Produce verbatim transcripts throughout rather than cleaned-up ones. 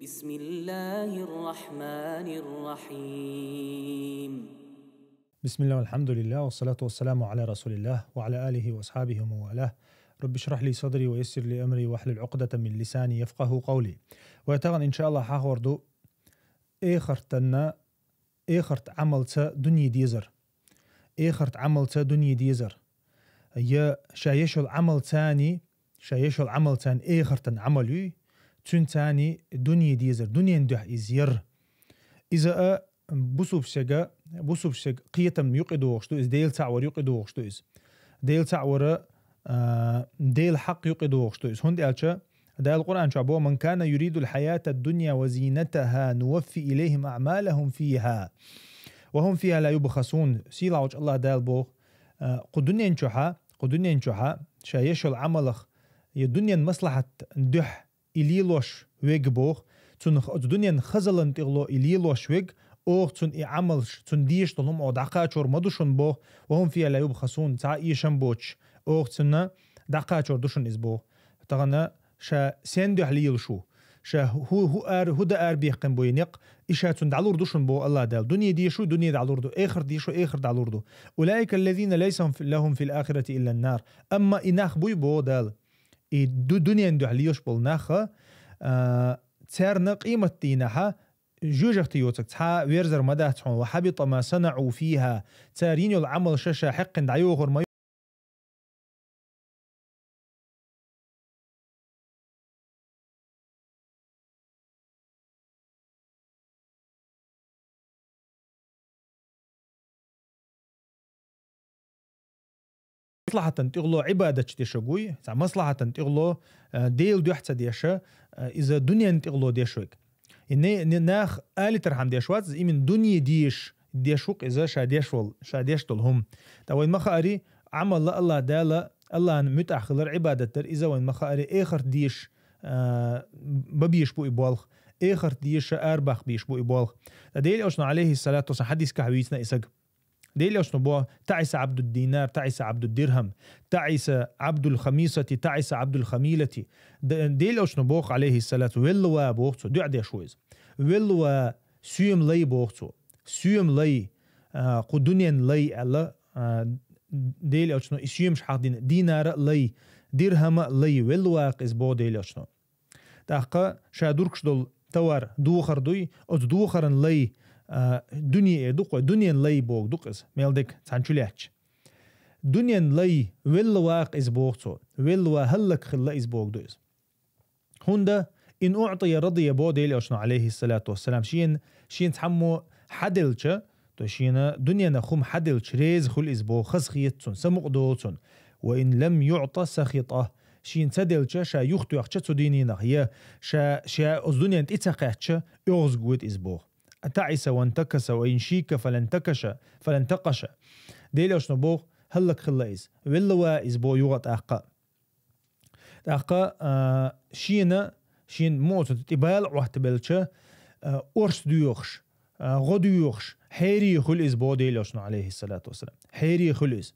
بسم الله الرحمن الرحيم. بسم الله والحمد لله والصلاة والسلام على رسول الله وعلى آله وأصحابه ومن والاه. رب اشرح لي صدري ويسر لي أمري واحلل عقدة من لساني يفقهوا قولي. Вай тагӀан, иншааллахӀ, хьахор ду эхартанна, эхарт Ӏамалца дуне дезар. Эхарт Ӏамалца дуне дезар. Я ша ешал Ӏамалцани, ша ешал Ӏамалцани эхартан Ӏамал юй, цунцани дуне дезар, дунен дуьхьа из яр. Иза а бусубсега, бусубсег кхетам юкъедогӀуш ду из, Дела цаӀ вар юкъедогӀуш ду из. Дела цаӀ вара, а, Дела хьакъ юкъедогӀуш ду из. ХӀунда аьлча Дала Къуръан чу бо: «من كان يريد الحياة الدنيا وزينتها نوفي إليهم أعمالهم فيها وهم فيها لا يبخسون». Сийлахьчу Аллах Дала боху, а, кху дунен чухьа, кху дунен чухьа ша ешал Ӏамалах, я дунен маслахьат дуьхьа и лелош вег боху, цунах оцу дунен хазалан тӀехула и лелош вег, оха цунна и Ӏамалш, цунна дезаш долу хӀума оха дӀакхачор ма ду шуна боху, وهم فيها لا يبخسون, цхьа а эшам боцуш, оха цунна дӀакхачор ду шуна иза боху. Тахана ша сен дуьхьа лелаш ву? Ша хӀу, хӀу ар-, хӀу дан арабехкина бу и некъ, и ша цунна дӀалур ду шуна боху Аллах Дала. Дуне дезаш ву, дуне дӀалур ду, эхарт дезаш ву, эхарт дӀалур ду. أولئك الذين ليس لهم في الآخرة إلا النار. Амма и нах буй боху Дала, и ду-, дунен дуьхьа лелаш болу нах, а, царна къематдийнахьа жоьжахати йоцург цхьа а верзар ма дац хьуна, وحبط ما صنعوا فيها. Цара йина йолу Ӏамал ша-ша хьаькхина дӀайохур ма ю. Маслахьатан тӀехула Ӏибадатчу дешаг вуй, цхьа маслахьатан тӀехула, а, Дела дуьхьа ца деша, а, иза дунен тӀехула деш вег. И не, не, нах алитархьама деш вац, иза именно дуне дезаш деш ву-кх иза ша деш волу, ша деш долу хӀума. Ткъа вайн ма хаари, Ӏамалла Аллах Дала, Аллахьан муьтӀахь хилар, Ӏибадат дар, иза вайн ма хаари, эхарт дезаш, а, бан безаш бу и болх, эхарт дезаш арабаккха безаш бу и болх. Ткъа Дела Элчано, алейхиссалату вассалам, хьадискахь вийцина и саг. Дела Элчано боху: «تعس عبد الدينار، تعس عبد الدرهم، تعس عبد الخميصة، تعس عبد الخميلة». Д-, Дела Элчано боху, алейхиссалату, велла ва боху цо, дуьа деш ву иза. Велла ва, соьма лай боху цо. Соьма лай, а, кху дунен лай аьлла, а, Дела Элчано и соьмаш хьахдина, динара а лай, дирхама а лай, велла ва-кх иза боху Дела Элчано. ТӀаккха ша дургуш долу товар дохар дуй, оцу дохаран лай, а, дуне эр ду-кх вай, дунен лай боху ду-кх иза, мел дега цхьана чу лаьтташ. Дунен лай велла ва-кх иза боху цо, велла ва, хӀаллакьхилла иза боху ду иза. ХӀунда, «إن أعطي رضي», боху Дела Элчано, алейхиссалату вассалам, шена, шена цхьаммо хьаделча, то шена дуненах хӀума хьаделча, реза хуьлу иза боху, хазахета цунна, самукъадолу цунна. «وإن لم يعط سخط». Шена ца делча, ша юхатоьхча цу дийнах, я ша, ша оцу дунен тӀе ца кхаьчча, оьгӀазгавойту иза боху. «تعس وانتكس وإن شيك فلا انتكش، فلا انتقش». Дела Элчано боху, хӀаллакьхилла иза, велла ва иза боху юха тӀаккха. ТӀаккха, а, шена, шена муха цунна тӀе бала Ӏоттабелча, а, орц доьхуш, а, гӀо доьхуш, хьере хуьлу иза боху Дела Элчано, алейхиссалату вассалам. Хьере хуьлу иза.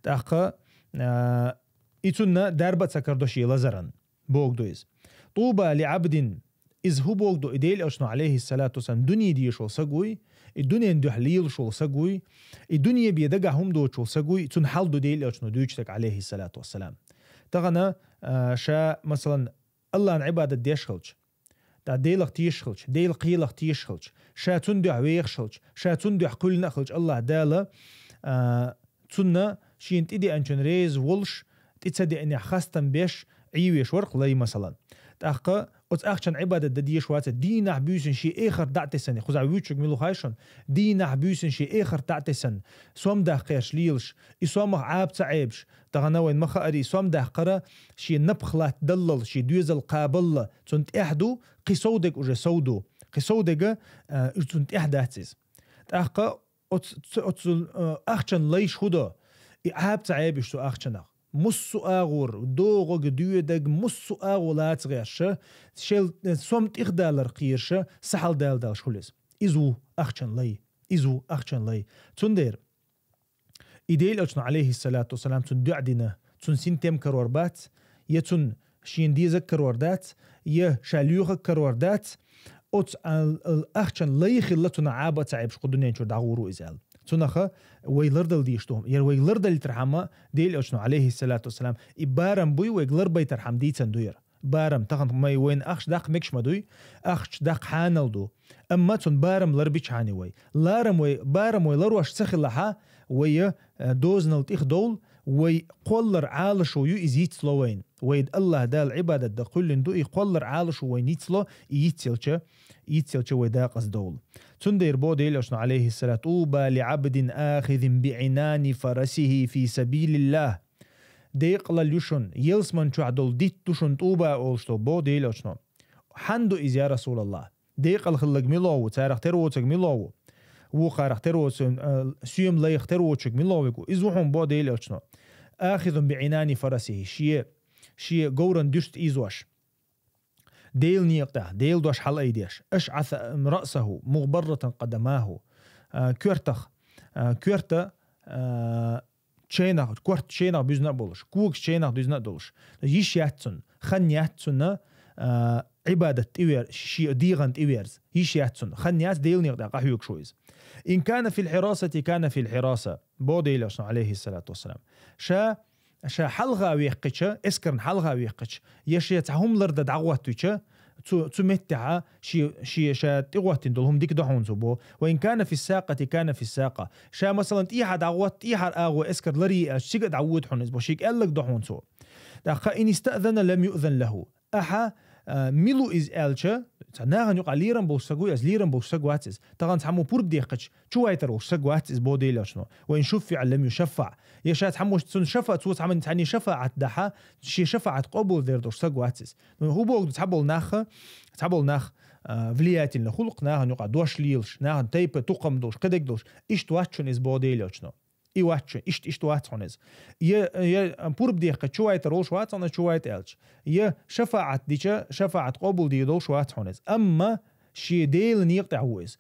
ТӀаккха, а, и цунна дарба а ца карадо шен лазаран, боху ду иза. «طوبى لعبد», иза хӀун боху ду, и Дела Элчано, алейхиссалату вассалам, дуне дезаш волу саг вуй, и дунен дуьхьа лелаш волу саг вуй, и дуне бен дагахь хӀума доцуш волу саг вуй, цунна хьал ду Дела Элчано дуьйцуш дерг, алейхиссалату вассалам. Тахана, а, ша, масалан, Аллахьан Ӏибадат деш хилча, тӀаккха Делах тешаш хилча, Делан кхелах тешаш хилча, ша цунна дуьхьа вехаш хилча, ша цунна дуьхьа кхоьллина а хилча, Аллах Дала, а, цунна шена тӀедеанчун реза волуш, тӀе ца деанехь хастам беш, Ӏийвеш вара-кх лай, масалан. ТӀаккха оцу ахчан Ӏибадат дан дезаш вацара, дийнахь-буьйсанна шен эхарт дӀа а тесна, кхузахь вуьйцург мила ву хаьий шуна, дийнахь-буьйсанна шен эхарт дӀа а тесна, сом даккха гӀерташ лелаш, и сомах Ӏаба ца Ӏебаш, тахана вайн ма хаари, и сом даккхара шен напха латта даллал, шен доьзал кхабалла, цунна тӀехь ду, кхин сов дерг уже сов ду, кхин сов дерг, а, уьш цунна тӀехь дац иза. ТӀаккха оцу, ц-, оцу, а, ахчан лайш хӀун до? И Ӏаба ца Ӏебаш цу ахчанах. Муссу а агӀор, догӀаг, доьдаг, муссу а агӀо лаца гӀерташ, шел, э, сом тӀехдалар кхераш, сахьал дала далуш хуьлу иза. Иза ву ахчан лай. Иза ву ахчан лай. Цундела и Дела Элчано, алейхиссалату вассалам, цунна дуьа дина, цунна синтем карор бац, я цунна шен дезаг карор дац, е ша лоьхаг карор дац, оц ал, ал, ахчан лай хилла цунах Ӏаба а ца Ӏебаш кху дунен чура дӀагӀур ву иза аьлла. Цунаха вай лардал дийш ду. Яр вай лардалитар хьама, Дела Элчано, алейхиссалату вассалам, и барам буй, вайг ларбайтар хьама дийцан ду яр. Барам, тахан май вайна ахча даккха мегаш ма дуй, ахча даккха хьанал ду. Амма цун барам ларбичхьани вай. Ларам вай, барам вай ларош ца хилахьа, вай, э, дозанал тӀех довл, вай кхоллар Ӏалашо ю из йицло вайна. Вай Аллах Дала Ӏибадат да кхуьллин ду, и кхоллар Ӏалашо вайна йицло, и йицелча, йицелча вай дакъаз довл. Цундайр бо Дела Элчано, алейхиссалату: «طوبى لعبد آخذ بعنان فرسه في سبيل الله». Декъалал ю шун, ялсман чохь долу дитт ду шун тӀуба олуш долу, бо Дела Элчано. Хьан ду иза, я Расулаллах? Декъал хиллаг мила ву, царах тера воцург мила ву? Вукхарах тера воцург, а, соьма лайх тера воцург мила ву? Иза ву хьуна, бо Дела Элчано. «آخذ بعنان فرسه», шен, шен говран дуьрста ийзош. Делан некъа тӀехь, Делан дош хьалаайдеш. «أشعث رأسه مغبرة قدماه». А, коьртах, а, коьрта, а, чайнах, корта чайнах буьзна а болуш, когаш чайнах дуьзна а долуш. Йиш яц цунна, хан яц цунна, а, Ӏибадат тӀевер-, шен дегӀан тӀеверза. Йиш яц цунна, хан яц, Делан некъа тӀехь къахьоьгуш ву иза. «إن كان في الحراسة كان في الحراسة», бо Дела Элчано, алейхиссалату вассалам. Ша, ша хьалха вехкхича, эскарна хьалха вехкхича, я шен цхьа хӀума лардан дӀагӀоттавича, цу, цу меттехьа ши, ши ша тӀегӀоттина долу хӀума дика до хьуна цо бо. «وإن كان في الساقة كان في الساقة». Ша, масалан, тӀехьа дӀагӀотта, тӀехьара агӀо эскар ларъе аьлча, цига а дӀавоьду хьуна иза бо, шега аьлларг до хьуна цо. ТӀаккха «إن استأذن لم يؤذن له». Ахьа, а, мила ву иза аьлча, цхьа нахана юкъахь лерам болуш саг ву иза, лерам болуш саг вац иза. Тахана цхьаммо пурба дехкача, чу вайтар волуш саг вац иза, бо Дела Элчано. «وإن شفع لم يشفع». Я ша цхьаммо цунна шафа-, цо цхьаммо цхьанне шафаӀат дахьа, шен шафаӀат къобалдер долуш саг вац иза. Ну, хӀун боху ду, цхьаболу нах, цхьаболу нах, а, влиятельна хӀуллакх, нахана юкъахь дош лелаш, нахана тайпа тукхам долуш, кхидерг долуш, иштта вац шуна иза, бо Дела Элчано. И вац шуна, иштта, иштта вац хьуна иза. Я, я пурба дехка чу вайтар волуш вац хьуна, чу вайта аьлча. Я шафаӀат дича, шафаӀат къобалдийр долуш вац хьуна иза. Амма шен Делан некъа тӀехь ву иза.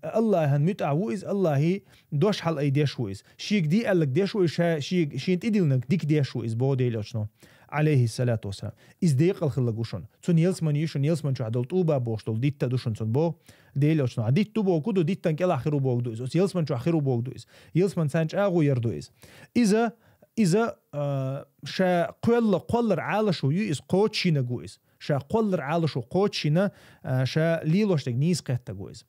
Аллахьан муьтӀахь ву иза, Аллахьан дош хьалаайдеш ву иза. Шега де аьлларг деш ву иза, ша, шега, шен тӀедиллинарг дика деш ву иза, бо Дела Элчано, алейхиссалату вассалам. Иза декъал хилларг ву шуна. Цунна ялсмани ю шуна, ялсман чохь долу тӀуба бохуш долу дитта ду шуна цунна бо. Дела Элчано, а дитта ду боху ду, диттан кӀелахь хир ву боху ду иза. Оцу ялсман чохь хир ву боху ду иза. Ялсман царна чӀагӀо яр ду иза. Иза, иза, а, ша кхоьлла, кхоллар Ӏалашо ю иза, кхочушйинарг ву иза. Ша кхоллар Ӏалашо кхочушйина, а, ша лелош дерг нийса кхеттарг ву иза.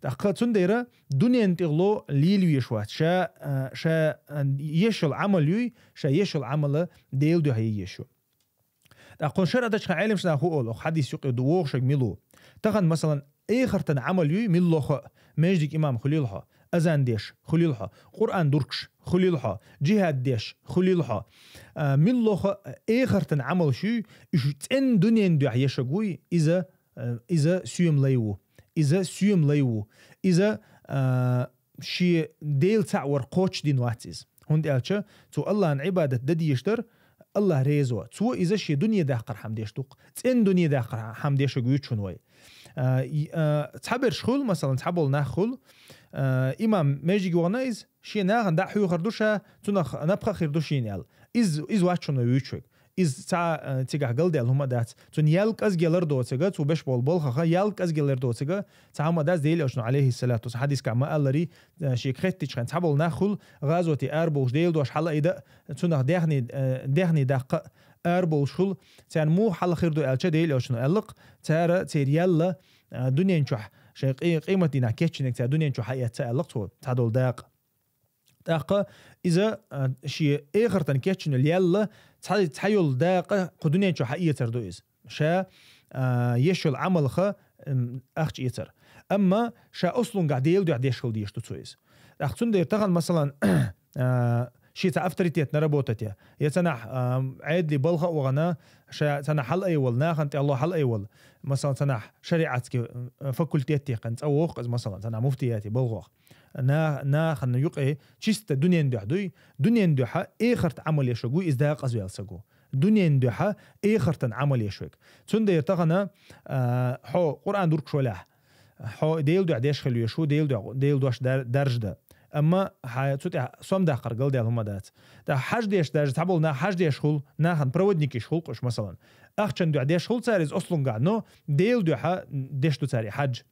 ТӀаккха цундела дунен тӀехула лелавеш вац. Ша, а, ша, а, еш йолу Ӏамал юй, ша еш йолу Ӏамала Делан дуьхьа е еш ю. ТӀаккха кхунна шарӀа дачу хьан Ӏелимаш наха хӀу олу, хьадис юкъе ду вогӀушаг мила ву. Тахана, масалан, эхартан Ӏамал юй милла хо, междиг имам хуьлийла хьо, азан деш хуьлийла хьо, Къуръан дуркаш хуьлийла хьо, джихад деш хуьлийла хьо. А, милла хо эхартан Ӏамалш юй, уьш цӀен дунен дуьхьа ешаг вуй, иза, а, иза соьма лай ву. Иза соьма лай ву. Иза, а, шен Дела цхьаъ вар кхочушдина вац иза. ХӀунда аьлча цо Аллахьан Ӏибадат дан дезаш дара, Аллахь реза ву. Цо иза шен дуне даккхар хьама деш ду-кх. ЦӀен дуне даккхар хьама дешаг вуьйцу хьуна вай. А, и, а, цхьаберш хуьлу, масалан, цхьаболу нах хуьлу, а, имам междиге вахана иза, шен нахана дӀа а хьоьхур ду ша, цунах напха а хир ду шена аьлла. Иза, иза вац хьуна вуьйцуш верг. Иза цхьа, а, цигахь галдаьлла хӀума а дац. Цунна ял кӀезиг ялар доцург, цо беш болу балхах ял кӀезиг ялар доцург, цхьа хӀума а дац. Дела Элчано, алейхиссалату вассалам, хьадискахь ма-аллара, а, шега хеттичхьана цхьаболу нах хуьлу, гӀазоте арабовлуш, Делан дош хьалаайда, цунах даьхни, а, даьхни даккха арабовлуш хуьлу. Царна муха хьалха хир ду аьлча, Дела Элчано аьлла-кх, цара церан ял, а, дунен чохь, шайн къи-, къематдийнахь кечйинарг цара дунен чохь хьаэцна аьлла-кх цо, цхьадолу дакъа. ТӀаккха иза, а, шен эхартан кечйина ял цхьа, цхьа йолу дакъа кху дуьнен чу хьаэцар ду иза. Ша, а, еш йолу Ӏамалха, м, ахча эцар. Амма ша ослунгахь Делан дуьхьа деш хила дезаш ду цо иза. ТӀаккха цундела тахана, масалан, а, шен цхьа авторитетна работать я, я цхьанахь, а, Ӏедале балха а вахана, ша цхьанахь хьалаайвала, нахана тӀехула хьалаайвала, масалан, цхьанахь шариатский, а, факультет тӀехь цӀа вогӀу-кх иза, масалан, цхьанахь муфтияте балха ваха. На-, нахана юкъе чисто дунен дуьхьа дуй, дунен дуьхьа эхартан Ӏамал еш верг вуй иза дакъазваьлла саг ву. Дунен дуьхьа эхартан Ӏамал еш верг. Цундела тахана, а, хьо Къуръан дуркаш валахь, хьо Делан дуьхьа деш хила везаш ву, Делан дуьхьа, Делан дош дар-, даржа дан. Амма хьан цу тӀехь сом даккхар галдаьлла хӀума дац. ТӀаккха хьаж деш, даже цхьаболу нах хьаж деш хуьлу, нахана проводникаш хуьлу-кх уьш, масалан. Ахчан дуьхьа деш хул цара иза ослунгахь, но Делан дуьхьа деш ду цара и хьадж.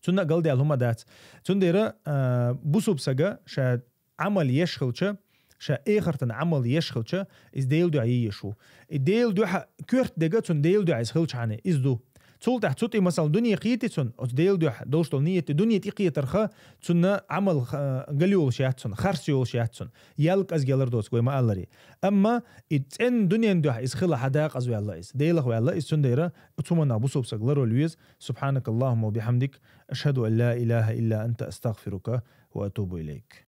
Цунна а галдаьлла хӀума дац. Цундела, а, бусулба сага ша Ӏамал еш хилча, ша эхартан Ӏамал еш хилча, иза Делан дуьхьа е еш ву. И Делан дуьхьа коьрта дега цунна Делан дуьхьа иза хилча хьана, иза ду. Цул тӀаьхьа цу тӀе, масала, дуьне кхийти цунна, оцу Делан дуьхьа долуш долу нийят тӀе, дуьне тӀе кхетарха, цунна Ӏамал, а, гал йолуш яц цунна, харц йолуш яц цунна. Ял кӀезиг ялар доцу вай ма-алларе. Амма и цӀена дуьнен дуьхьа иза хила хьан дакъаза ваьлла иза, Делах ваьлла иза, цундела цу хӀуманах бусулба саг ларвала веза. سبحانك اللهم وبحمدك، أشهد أن لا إله إلا أنت، أستغفرك وأتوب إليك.